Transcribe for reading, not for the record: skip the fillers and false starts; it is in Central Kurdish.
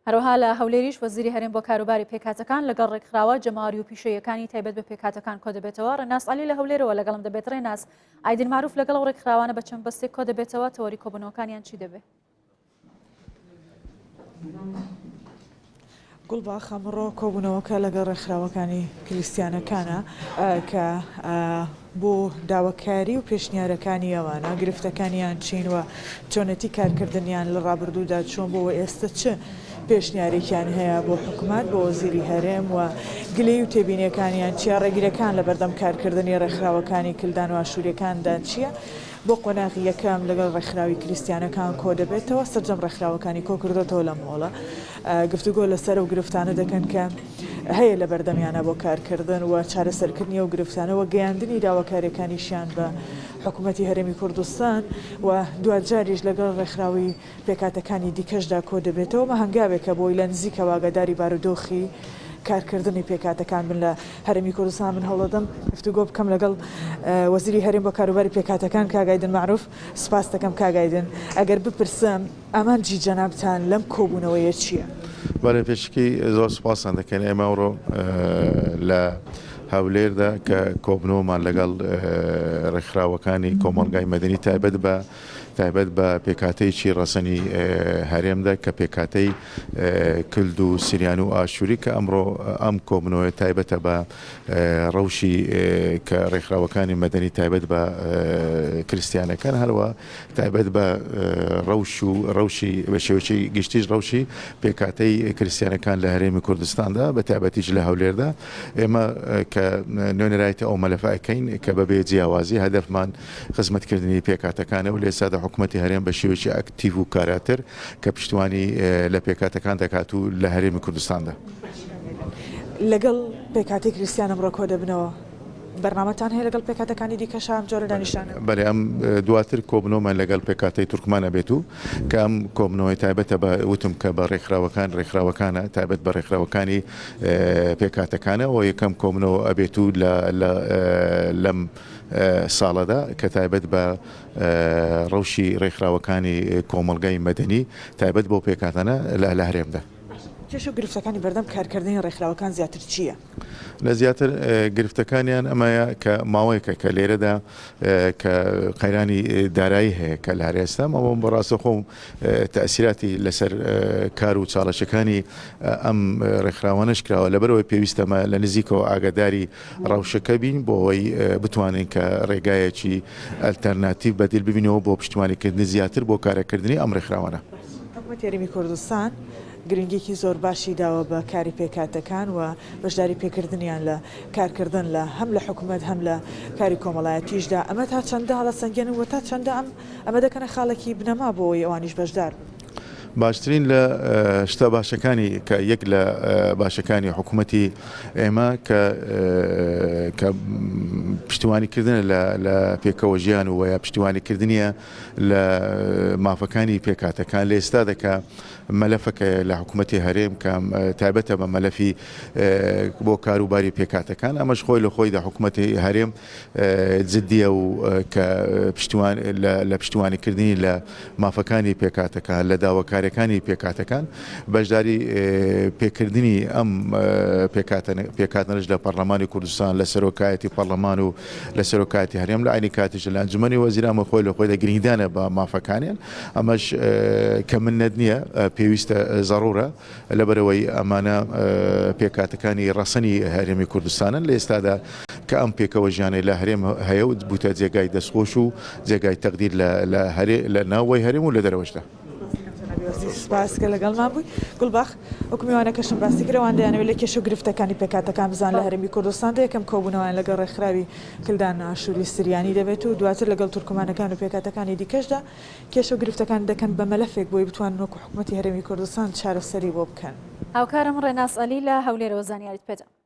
هەروەها لە هەولێریش وەزیری هەرێم بۆ کاروباری پێکهاتەکان لەگەڵ ڕێکخراوە جەماوەری و پیشەییەکانی تایبەت بە پێکهاتەکان کۆدەبێتەوە. ڕێناس عەلی لە هەولێرەوە لەگەڵم دەبێت. ڕێناس، ئایدن مەعروف لەگەڵ ئەو ڕێکخراوانە بە چەند بەستێک کۆدەبێتەوە، تەوەری کۆبوونەوەکانیان چی دەبێت؟ گوڵباخ، ئەمڕۆ کۆبوونەوەکە لەگەڵ ڕێکخراوەکانی کریستیانەکانە کە بۆ داواکاری و پێشنیارەکانی ئەوانە، گرفتەکانیان چین و چۆنێتی کارکردنیان لە ڕابردوودا چۆن بووە و ئێستە چ پێشنیارێکیان هەیە بۆ حکومەت، بۆ وەزیری هەرێم و گلەیی و تێبینیەکانیان چیە، ڕێگریەکان لەبەردەم کارکردنی ڕێکخراوەکانی کلدان و ئاشوریەکاندا چیە. بۆ قۆناغی یەکەم لەگەڵ ڕێکخراوی کریستیانەکان کۆدەبێتەوە، سەرجەم ڕێکخراوەکانی کۆکردۆتەوە لەم هۆڵە گفتوگۆ لەسەر ئەو گرفتانە دەکەن کە هەیە لە بەردەمیانە بۆ کارکردن و چارەسەرکردنی ئەو گرفتانە و گەیاندنی داواکاریەکانیشیان بە حکوومەتی هەرێمی کوردستان و دواجاریش لەگەڵ ڕێکخراوی پێکهاتەکانی دیکەشدا کۆدەبێتەوە، ئەمە هەنگاوێکە بۆی لە نزیکەوە ئاگاداری بارودۆخی کارکردنی پێکهاتەکان بن لە هەرێمی کوردستان. من هەوڵدەدەم گفتوگۆ بکەم لەگەڵ وەزیری هەرێم بۆ کاروباری پێکهاتەکان کاک ئایدن مەعروف. سوپاس دەکەم کاک ئایدن. ئەگەر بپرسم ئامانجی جەنابتان لەم کۆبوونەوەیە چییە؟ بەڵێ پێشەکی زۆر سوپاستان دەکەین. ئێمە ئەمڕۆ لە هەولێردا کە کۆبوونەوەمان لەگەڵ ڕێکخراوەکانی کۆمەڵگای مەدەنی تایبەت بە تایبەت بە پێکهاتەیەکی ڕەسەنی هەرێمدا کە پێکهاتەی کلد و سریان و ئاشووری کە ئەمڕۆ ئەم کۆبنەوەیە تایبەتە بە ڕەوشی کە ڕێکخراوەکانی مەدەنی تایبەت بە کریستیانەکان هەروە تایبەت بە ڕەوش و ڕەوشی بە شێوەی گشتیش ڕەوشی پێکهاتەی کریستیانەکان لە هەرێمی کوردستاندا بە تایبەتیش لە هەولێردا ئێمە کە نوێنەرایەتی ئەو مەلەفە ئەکەین کە بەبێ جیاوازی هەدەفمان خزمەتکردنی پێکهاتەکانە و لە ئێستادا حکومەتی هەرێم بە شێوەیەکی ئەکتیڤ و کاراتر کە پشتیوانی لە پێکهاتەکان دەکات و لە هەرێمی کوردستاندا. لەگەڵ پێکهاتەی کریستیان ئەمڕۆ کۆدەبنەوە، بەرنامەتان هەیە لەگەڵ پێکهاتەکانی دیکەش ئەم جۆرە دانیشتانە؟ بەلێ ئەم دواتر کۆبنەوەمان لەگەڵ پێکهاتەی تورکمان ئەبێت و کە ئەم کۆبنەوەی تایبەتە بە وتم کە بە ڕێکخراوەکان ڕێکخراوەکانە تایبەت بە ڕێکخراوەکانی پێکهاتەکانە و یەکەم کۆبنەوە ئەبێت و لە لەم ساڵەدا کە تایبەت بە ڕەوشی ڕێکخراوەکانی کۆمەڵگای مەدەنی تایبەت بەو پێکهاتانە لە هەرێمدا. کێشە و گرفتەکانی بەردەم کارکردنی ڕێکخراوەکان زیاتر چییە؟ لە زیاتر گرفتەکانیان ئەمەیە کە ماوەیەکە کە لێرەدا کە قەیرانی دارایی هەیە کە لە هەرێستا مەوە بە ڕاستەخۆ تەئسیراتی لەسەر کار و چاڵەشەکانی ئەم ڕێکخراوانەش کراوە لەبەرئەوەی پێویستە مە لە نزیکەوە ئاگاداری ڕەوشەکە بین بۆ ئەوەی بتوانین کە ڕێگایەکی ئەلتەرناتیڤ بەدیل ببینەوە بۆ پشتیوانیکردنی زیاتر بۆ کارەکردنی ئەم ڕێکخراوانە. حکومەتی هەرێمی کوردستان گرنگیەکی زۆر باشی داوە بە کاری پێکهاتەکان و بەشداری پێکردنیان لە کارکردن لە هەم لە حکومەت هەم لە کاری کۆمەڵایەتیشدا ئەمە تا چەندە هەڵەسەنگێنن و تا چەندە ئەم ئەمە دەکەنە خاڵێکی بنەما بۆ ئەوەی ئەوانیش بەشدار بن. باشترین لە شتە باشەکانی کە یەک لە باشەکانی حکوومەتی ئێمە کە کە پشتیوانی کردنە لە لە پێکەوە ژیان و یا پشتیوانی کردنیە لە مافەکانی پێکهاتەکان لە ئێستا دەکە مەلەفەکە لە حکوومەتی هەرێم کە تایبەتە بە مەلەفی بۆ کاروباری پێکهاتەکان ئەمەش خۆی لە خۆیدا حکوومەتی هەرێم جدیە و کە پشتیوان لە پشتیوانیکردنی لە مافەکانی پێکهاتەکان، لە داواکاریەکانی پێکهاتەکان، بەشداری پێکردنی ئەم پێکهاتەنەش لە پەڕلەمانی کوردستان، لە سەرۆکایەتی پەڕلەمان و لە سەرۆکایەتی هەرێم، لە عەینی کاتیش لە ئەنجومەنی وەزیران و خۆی لە خۆیدا گرنگیدانە بە مافەکانیان، ئەمەش کە منەت نییە، پێویستە زەڕوورە. لەبەرئەوەی ئەمانە پێکهاتەکانی ڕەسەنی هەرێمی کوردستانن لە ئێستادا کە ئەم پێکەوە ژیانەی لە هەرێم هەیە و بووتە جێگای دەستخۆش و جێگای تەقدیر لە لە هەرێ لە ناوەوەی هەرێم و لە دەرەوەشدا. سپاس کە لەگەڵمان بووی. گوڵباخ، وەکو میوانەکەشم باسی کرد ئەوان دەیانەوێت لە کێشە و گرفتەکانی پێکهاتەکان بزانن لە هەرێمی کوردستاندا، یەکەم کۆبوونەوەیان لەگەڵ ڕێکخراوی کلدان ئاشووری سریانی دەبێت و دواتر لەگەڵ تورکمانەکان و پێکهاتەکانی دیکەشدا کێشە و گرفتەکان دەکەن بە مەلەفێک بۆی بتوانن وەکو حکومەتی هەرێمی کوردستان چارەسەری بۆ بکەن. هاوکارم ڕێناس عەلی لە هەولێرەوە زانیاریت پێدام.